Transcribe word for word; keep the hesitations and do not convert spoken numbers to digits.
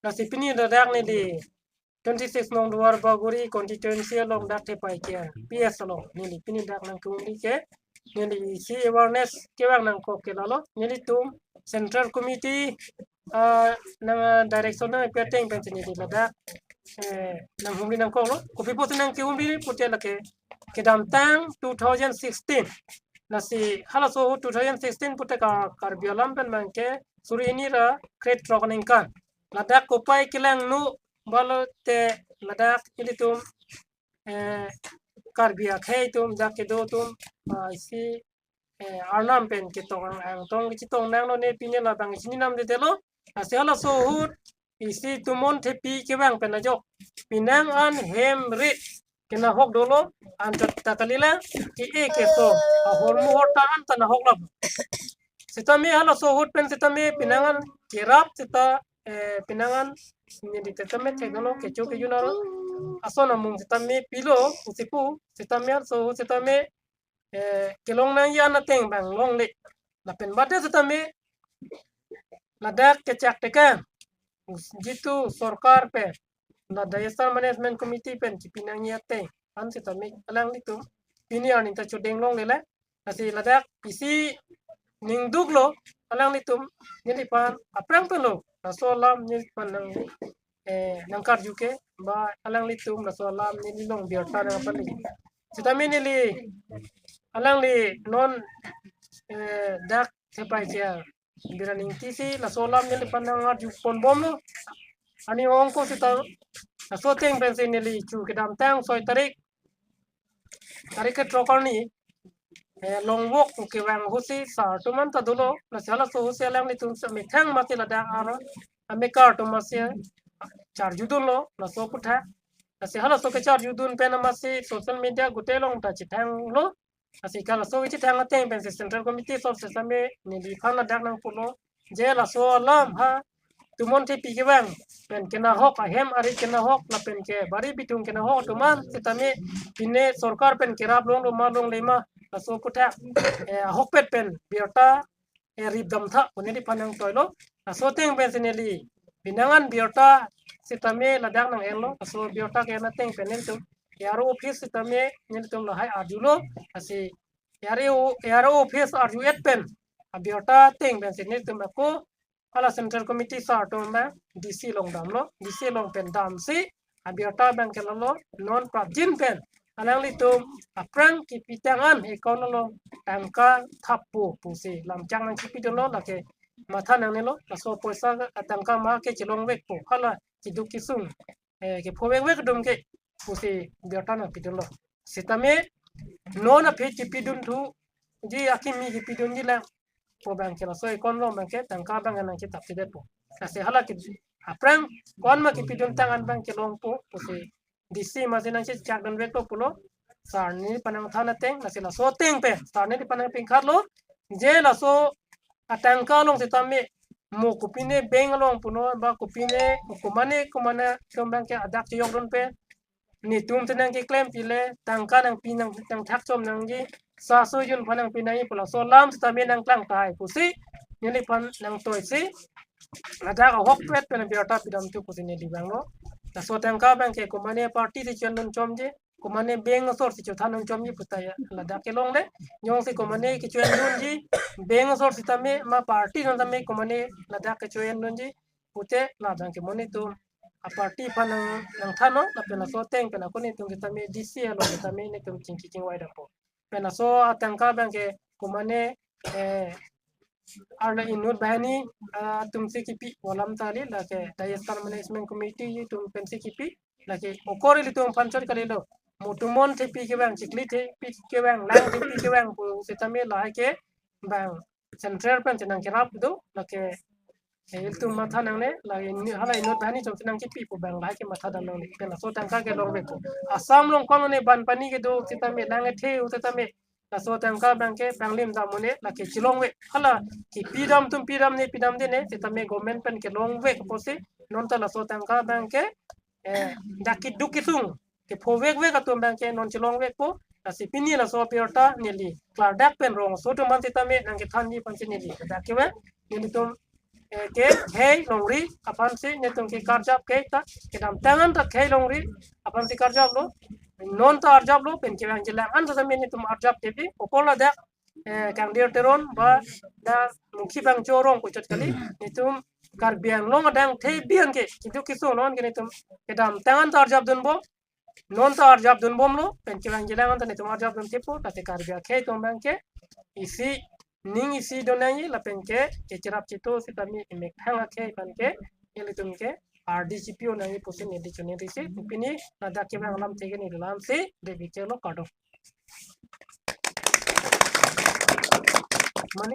Lasi pini ladak neli twenty-six number Duarbagori constituency along dak Thepai Kejang P S along neli pini dak nangkehumri ke neli isi awareness kevang nangkok ke lalo, nelitum Central Committee, ah, nang, ah, direction nangpi ateng pensi neli ladak, eh, nanghumri nangkoklo. Kopi pusi nangkehumri pute lake kedamtang two thousand sixteen. Lasi halaso ahut two thousand sixteen pute ka Karbi alam pen abangke suri hini ra krethrok aningkan. Ladak kopai kelangno pulote ladak ilitum, eh, Karbi akhei atum dak kedo atum, ah, isi, eh, arnam pen ketong angtong kechetong nanglo, ne pine labang isi ninam detelo. Lasi halaso ahut isi Tumon Thepi kevang pen ajok pinang an hem rit kenahok dolo, anchot ta kalila ke-e keso ahormu horta an ta nahok lam. Sitame halaso ahut pen sitame pinang an kerap sita, eh, pinang an neli sitame thekdolo kecho kejun aro ason amung sitame pilo pusi pu sitame halaso ahut sitame, eh, kelong nangji an ateng abang longle. Lapen bade sitame ladak kechak teka jitu sorkar pen, la Disaster Management Committee pen kipi nangji ateng an sitame alanglitum pini arni ta chodeng longle le. Lasi ladak isi ningduklo alanglitum neliphan aphrang pen lo laso alam neliphan nang, eh, nangkarju ke ba alanglitum laso alam neli along birta nangpali. Sitame neli alangli non, eh, dak Thepai Kejang Biraning T C laso alam neliphan nangarju ponbomlo. Ani ongko sita laso ateng pensi neli chu kedamtang soi tarik, tarik kethrok arni, eh, longvok pu kevang ahutsi sar atum an ta dolo, lasi halaso ahutsi alanglitum si methang masi ladak aro amekar atum masi charjudunlo laso aputhak. Lasi halaso kecharjudun pen masi social media gute along ta chethanglo. Lasi halaso kechethang ateng pensi Central Committee asor sitame neliphan ladak nangpulo je laso alam ha Tumon Thepi kevang pen kenahok, ahem arit kenahok lapen ke bari bithung kenahok atum an sitame pine sorkar pen kerap longlo ma longle ma laso aputhak, eh, ahokpet pen birta, eh, rip damtha pu neliphan nangtoilo. Laso ateng pensi neli pinang an birta sitame ladak nang-enlo. Laso birta ke-en ateng pen nelitum A R O office sitame nelitum lahai arjulo. Lasi A R O, A R O office arju-et pen abirta ateng pensi nelitum ako hala Central Committee asar atum abang D C along damlo, D C along pen damsi abirta abangke lalo, non prapjin pen alanglitum aphrang kipitang an account along tangka thappo pusi lamchak nangkipidunlo, lake matha nangnelo, laso apoisa atangka ma ke chelongvekpo, hala keduk kesung, eh, kephovekvek atum ke pusi birta nangpidunlo. Sitame non aphi kipidun thuji akimi kipidunji lang pu abangke laso account along abangke tangka abang nangketap chedetpo. Lasi hala ke aphrang ko-an ma kipiduntang an abangke longpo pusi D C masi nangchechakdunvekpo pulo. Sar neliphan nangthan ateng, lasi laso ateng pen sar neliphan nangpingkhatlo je laso atangka along sitame mo kopine bank along punon ba kopine komane komane atum abangke adak cheyokdun pen netum te nangkeklem pile, tangka nangpi nang, nangthak chom nangji, sa soi jun aphan nangpi nangji pu laso alam sitame nangklang tahai pusi neliphan nangtoisi ladak ahokpet pen birta pidamthu pusi neli vanglo. Laso atangka abangke komane party si choendun chomji, komane bank asor si chothandun chomji puta ya ladak kelongle. Jongsi komane kechoendunji bank asor sitame ma party asor tame komane ladak kechoendunji pute labangke monit atum aparty aphan nang, nangthanlo, lapen laso ateng pen ako netum sitame D C along sitame netum chingki chingvai dampo. Pen laso atangka abangke komane, eh, arlo inut banghini, ah, atumsi kipi pu alam ta kali, lake Disaster Management Committee atum pensi kipi, lake okori ilitum aphan chot kalilo. Mo Tumon Thepi kevang, Chikli Thepi kevang, Lang Thepi kevang pu sitame lahai ke abang Central pensi nangkerap do, lake, eh, ilitum matha nangne, la ini hala inut banghini chot nangkipi pu abang lahai ke matha dam nangne. Pen laso atangka ke longvekpo. Assam along ko-an ne banpani kedo sitame, nang ethe u sitame, laso atangka abangke panglim dam un-e, lake chelongvek. Hala kipidam atum pidamne pidamdene sitame government pen kelongvek pusi non ta laso atangka abangke, eh, dak keduk kesung kephovekvek atum abangke non chelongvekpo. Lasi pini laso apirta neli klardak pen rongso atum aphan sitame nangkethanji aphansi neli dak kevang. Nelitum, eh, ke khei longri aphansi nelitum ke karjap ke ta kedamtang an ta khei longri aphansi karjaplo. Non ta arjaplo, pen kevangjilang an ta sitame nelitum arjap kebi. Okol ladak, eh, Kangdir Teron ba dak Mukhi Bangcho arong puchot kali. Nelitum Karbi Anglong adang thei bian ke, kidu kiso non ke nelitum kedamtang an ta arjapdunbom, non ta arjapdunbomlo, pen kevangjilang an ta nelitum arjapdun tipo, lasi Karbi akhei atum abang ke isi ning isi do nangji, lapen ke kecherap chetu sitame emekhang akhei aphan ke nelitum ke ardi chipi-o nangji pusi neli choningri si, pini ladak kevang alamthe ke neli la-ansi debik chelo, kardom. Mane